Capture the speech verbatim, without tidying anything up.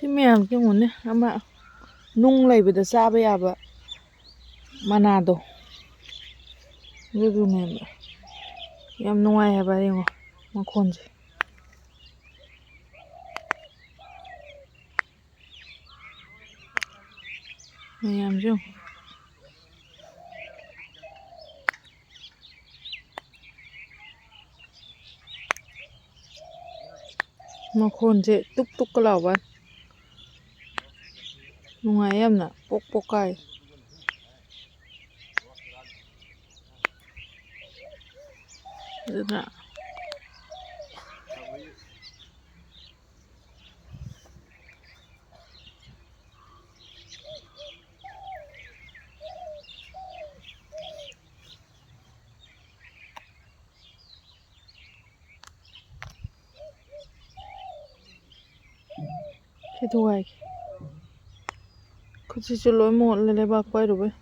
ꯁꯤ ꯃꯌꯥꯝꯁꯦ ꯌꯦꯡꯉꯨꯅꯦ, ꯑꯃ ꯅꯨꯡ ꯂꯩꯕꯗ ꯆꯥꯕ ꯌꯥꯕ ꯃꯅꯥꯗꯣ, ꯑꯗꯨꯗꯨꯅꯦꯕ꯫ ꯌꯥꯝ ꯅꯨꯡꯉꯥꯏ ꯍꯥꯏꯕ, ꯌꯦꯡꯉꯣ ꯃꯈꯣꯟꯁꯦ꯫ ꯃꯌꯥꯝꯁꯦ ꯌꯦꯡꯉꯣ꯫ ꯃꯈꯣꯟꯁꯦ ꯇꯨꯛ ꯇꯨꯛꯀ ꯂꯥꯎꯕ꯫ ꯅꯨꯡꯉꯥꯏ ꯌꯥꯝꯅ꯫ ꯄꯣꯛ ꯄꯣꯛ ꯀꯥꯏ꯫ ꯑꯗꯨꯅ ꯁꯤ ꯊꯨꯒꯥꯏꯒꯦ꯫ ꯈꯨꯠꯁꯤꯁꯨ ꯂꯣꯏ ꯃꯣꯠꯂꯦ ꯂꯩꯕꯥꯛ ꯄꯥꯏꯔꯨꯕꯩ꯫